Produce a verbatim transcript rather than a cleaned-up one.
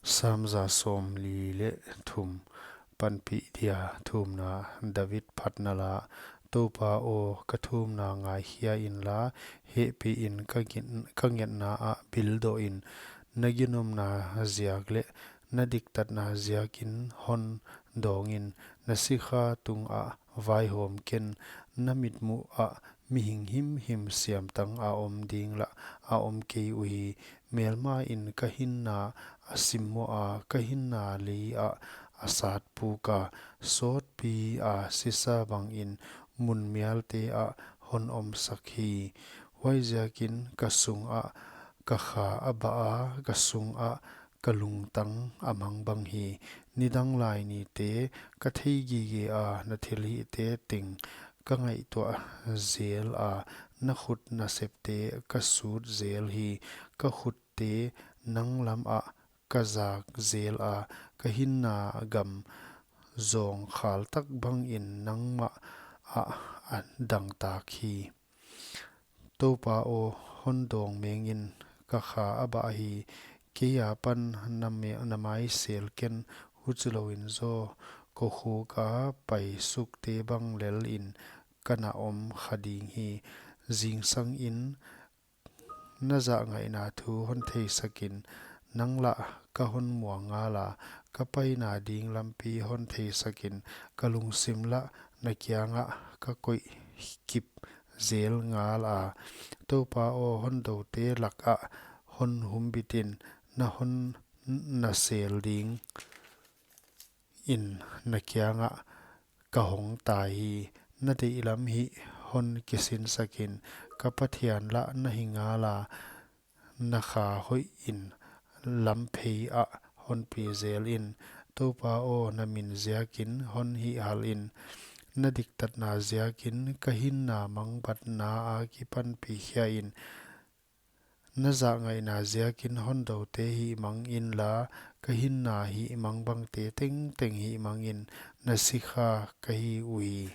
Sam za sawmli leh thum. Panpih dia. Thumna. David phatna la. Toupa aw, ka thumna ngaikhia inla, hehpih in ka nget-, ka ngetna ah bildoh in. Na ginomna ziak leh na diktatna ziakin hon dawng in. Na sikha tungah vaihawm ken. Na mitmuh ah mihing himhim siamtang a om ding lah a om kei uhi. Melma in ka hinna a simmoh a, ka hinna lei ah a sat puk a. Sawtpi a sisa bangin mun mialte ah hon omsak hi. Huaiziakin ka sungah ka kha a bah a, ka sungah ka lungtang a mangbang hi. Nidang lai nite ka theigige a, na thilhihte teng ka ngaihtuah zel a, na khut nasepte ka sut zel hi. Ka khutte nang lam ah ka zak zel a, ka hinna gam zawngkhal tak bangin nangmah ah a dangtak hi. Toupa aw, hon dawng meng in. Ka kha a bah hi. Kei apan na me-, na mai sel ken. Huchilouin zaw, kokhuk a paisukte bang lel in ka na om kha ding hi. Zingsang in na zahngaihna thu hon theisak in. Nang lah ka hon muang ngal a, ka paina ding lampi hon theisak in. Ka lungsim lah na kiangah ka koih kip zel ngal a. Toupa aw, hondoute lakah hon humbit in. Na hon na sel ding in na kiangah ka hong tai hi. Na deihlam hih hon kisinsak in. Ka Pathian lah na hi ngal a, na kha hoih in lamphei ah hon pi zel in. Toupa aw, na min ziakin hon hihhal in. Na diktatna ziakin ka hinna mangbatna akipan pikhia in. Na zahngaihna ziakin hondoute hihmang inla, ka hinna hihmangbangte tengteng hihmang in. Na sikha ka hi uhi.